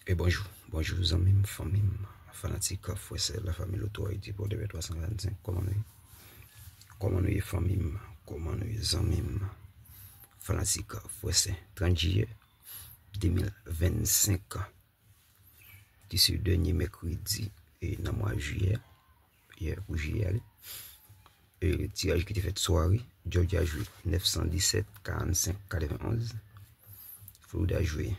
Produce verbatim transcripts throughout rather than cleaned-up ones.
E bonjou, bonjou zanmi m, fanmi m, fanatik, frè, sè, lafanmi Loto Ayiti pou de mil twa san karannsenk. Kòman nou ye? Kòman nou ye, fanmi m? Kòman nou ye, zanmi m? Fanatik, frè, sè, trant jiyè de mil vennsenk, ki se dènye mèkredi e nan mwa jiyè, yè pou jiyè a li. E tiraj ki te fèt sware, Georgia jwe nèf san disèt, karannsenk, katrevenonz. Florida jwe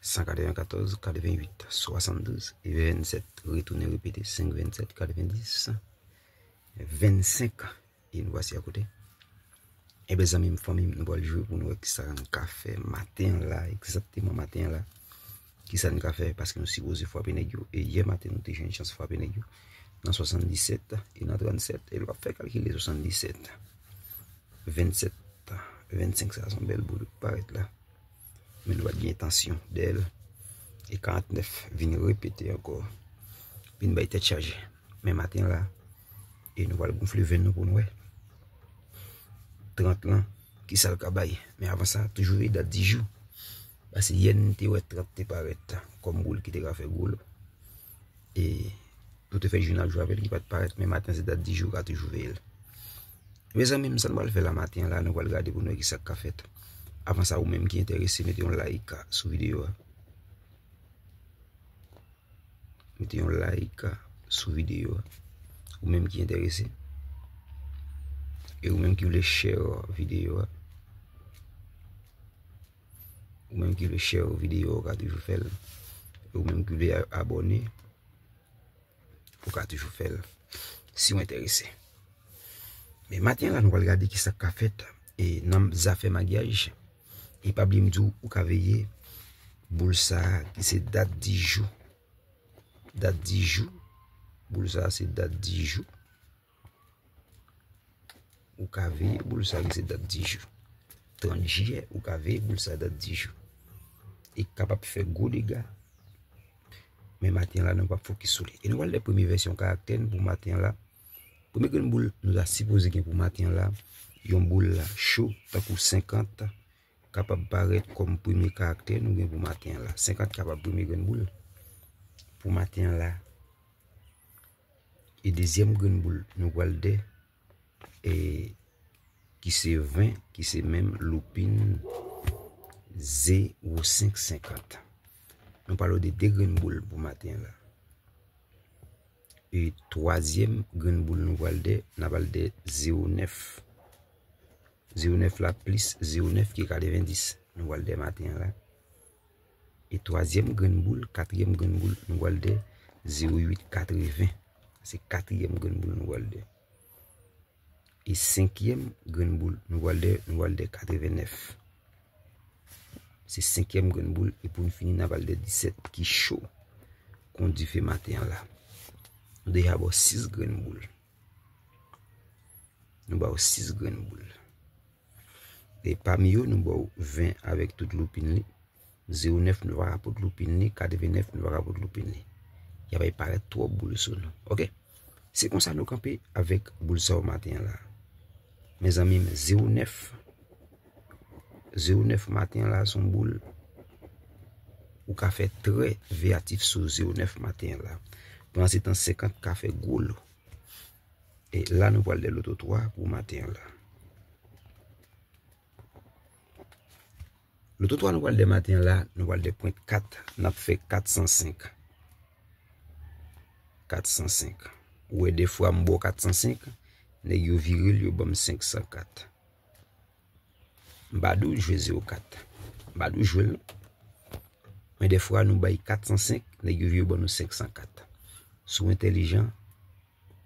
san katrevenkatòz, katrevenuit, swasanndouz, e vennsenk retounen repete, senk, vennsenk, katrevendis, vennsenk, e nou pase akote. Ebyen, zanmi m, fanmi m, nou pral jwe pou nou wè kisa n ka fè maten an la, egzakteman maten an la. Kisa n ka fè, paske nou sipoze frape nèg yo. E yè maten, nou te jwenn chans frape nèg yo nan swasanndisèt e nan trannsèt. E lè w ap fè kalkile swasanndisèt, vennsenk, vennsenk, sa se yon bèl boul ki parèt la. Men nou pa t gen entansyon dèyè l. E karantnèf vin repete ankò. Vin bay tèt chaje. Men maten la, e nou pral gonfle venn nou pou nou wè. Trant lan, kisa l ka bay. Men avan sa, toujou veye dat di jou. Paske yè n te wè trant te parèt kòm boul ki te ka fè gwo lo. E nou te fè jounen ap jwe avè l, ki pa t parèt, men maten se dat di jou, ou ka toujou veye l. Mezanmi, sa n pral fè la maten an la, nou pral gade pou nou wè kisa k ka fèt. Avan sa, ou menm ki enterese, mete yon like sou videyo a. Mete yon like sou videyo a. Ou menm ki enterese. E ou menm ki vle share videyo a. Ou menm ki vle share videyo a, ou ka toujou fè l. E ou menm ki vle a-, abòne, ou ka toujou fè l. Si w enterese. Men maten an la, nou pral gade kisa k ka fèt. E nan zafè magyaj, e pa bliye m di w, ou ka veye boul sa a ki se dat di jou. Dat di jou. Boul sa a se dat di jou. Ou ka veye boul sa a ki se dat di jou. Trant jiyè, ou ka veye boul sa a dat di jou. E kapab fè gwo dega. Men maten an la, nou p ap fokis sou li. E nou pral wè premye vèsyon karaktè n pou maten an la. Premye grenn boul nou ta sipoze gen pou maten an la, yon boul cho, tankou senkant, kapab parèt kòm premye karaktè nou gen pou maten an la. Senkant kapab premye grenn boul pou maten an la. E dezyèm grenn boul nou pral dè, e, ki se ven, ki se menm loupin zewo senk senkant. Nou pral wè de, de grenn boul pou maten an la. E twazyèm grenn boul nou pral dè, n a pral dè zewo nèf. Zewo nèf la plis zewo nèf ki katrevendis. Nou pral dè maten an la. E twazyèm grenn boul, katriyèm grenn boul, nou pral dè zewo uit katreven. Se katriyèm grenn boul nou pral dè. E senkyèm grenn boul, nou pral dè, nou pral dè katrevennèf. Se senkyèm grenn boul, e pou n fini, n a pral dè disèt ki cho kon dife maten an la. Nou deja ba w sis grenn boul. Nou ba w sis grenn boul. E pami yo, nou ba w ven avèk tout loupin li. Zewo nèf nou pa ka pot loupin li, katrevennèf nou pa ka pot loupin li. Y ap parèt twòp boul sou nou. Oke? Se konsa nou kanpe avèk boul sa yo maten an la. Mezanmi m, zewo nèf, zewo nèf maten an la se yon boul ou ka fè trè veyatif sou zewo nèf maten an la. Pandan se tan, senkant ka fè gwo lo. E la, nou pral dè loto twa pou maten an la. Loto twa nou pral dè maten an la, nou pral dè pwent kat, n ap fè kat san senk. Kat san senk. Ou wè, dèfwa m ba w kat san senk, nèg yo vire l, yo ban m senk san kat. M pa di w jwe zewo kat. M pa di w jwe l. Men dèfwa nou bay kat san senk, nèg yo vire ban nou senk san kat. Si w entèlijan,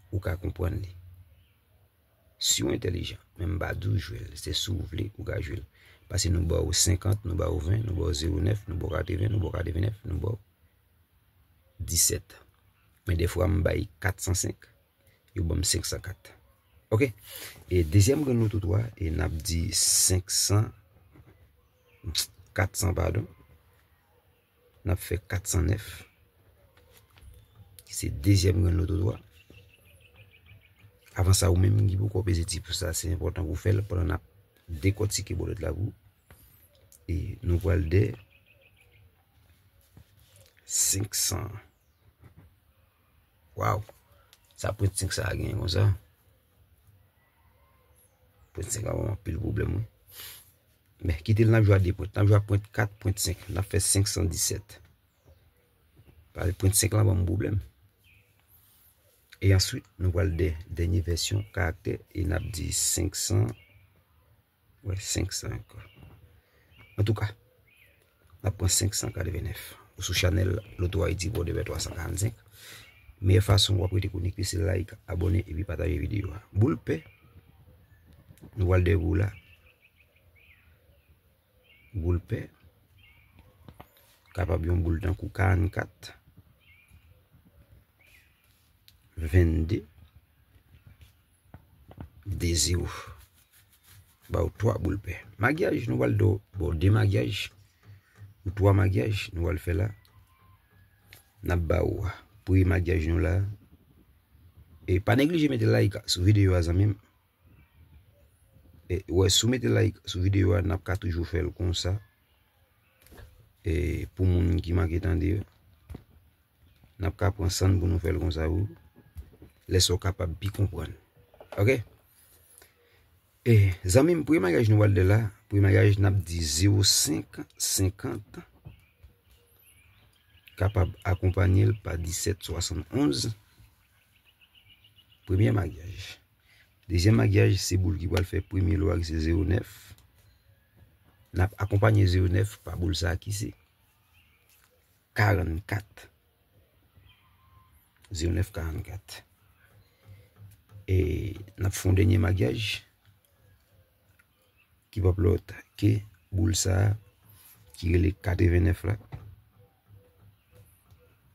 ou ka konprann li. Si w entèlijan, men m pa di w jwe l, se si w vle ou ka jwe l. Paske nou ba w senkant, nou ba w ven, nou ba w zewo nèf, nou ba w katreven, nou ba w katrevennèf, nou ba w disèt. Men dèfwa m bay kat san senk, yo ban m senk san kat. Oke? E dezyèm grenn loto twa, e n ap di senk san, kat san, padon. N ap fè kat san nèf, ki se dezyèm grenn loto twa. Avan sa, ou menm ki poko peze ti pous la, se enpòtan pou w fè l pandan n ap dekòtike bòlèt la pou ou. E nou pral dè Senk san. Waw. Sa pwent senk sa a genyen konsa. Pwent senk la ban m anpil pwoblèm, wi. Men, kite l, n ap jwe a de pwent. N ap jwe a pwent kat, pwent senk. N ap fè senk san disèt. Pale pwent senk la ban m pwoblèm. E answit, nou pral dè dènye vèsyon karaktè e n ap di senk san. Wè, senk san ankò. Antouka, n ap pran senk san katrevennnèf. Ou sou chanèl Loto Ayiti pou de twa san karannsenk. Meyè fason w ap rete konekte, se like, abòne epi pataje videyo a. Boul pè, nou pral dè boul la. Boul pè. Kapab yon boul tankou karannkat, vennde, de zewo. Ba w twa boul pè. Magyaj, nou pral do, bon, de magyaj, ou twa magyaj, nou pral fè la. N ap ba ou a. Premye magyaj nou la. E pa neglije mete like sou videyo a, zanmi m. E, wè, si w mete like sou videyo a, n ap ka toujou fè l konsa. E, pou moun ki manke tande yo, n ap ka pran san n pou nou fè l konsa pou lè sa w kapab pi konprann. Oke? E, zanmi m, premye maryaj nou pral dè la, premye maryaj n ap di zewo senk senkant, kapab akonpanye l pa disèt swasannonz. Premye maryaj. Dezyèm maryaj, se boul ki pral fè premye lo a, ki se zewo nèf. N ap akonpanye zewo nèf pa boul sa a, ki se karannkat. Zewo nèf karannkat. E n ap fè yon dènye maryaj ki p ap lòt ke boul sa a ki rele katrevennèf la.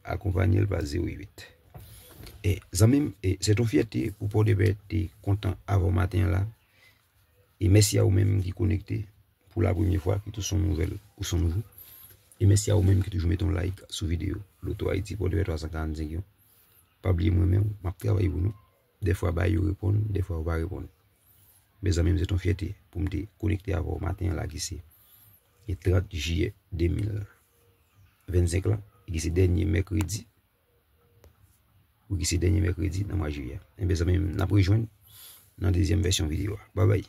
Akonpanye l pa zewo uit. E, zanmi m, e, se yon fyète pou Pòdepè te kontan avè w maten an la. E mèsi a ou menm ki konekte pou la premye fwa, ki tou son nouvèl ou son nouvo. E mèsi a ou menm ki toujou mete yon like sou videyo Loto Ayiti Pòdepè twa san karannsenk yo. Pa bliye m renmen w, m ap travay pou nou. Dèfwa bay yo reponn, dèfwa yo pa reponn. Mezanmi, m se yon fyète pou m te konekte avè w maten an la ki se e trant jiyè de mil vennsenk la, e ki se dènye mèkredi, ou ki se dènye mèkredi nan mwa jiyè. Enben, zanmi m, n ap rejwenn nan dezyèm vèsyon videyo a. Babay.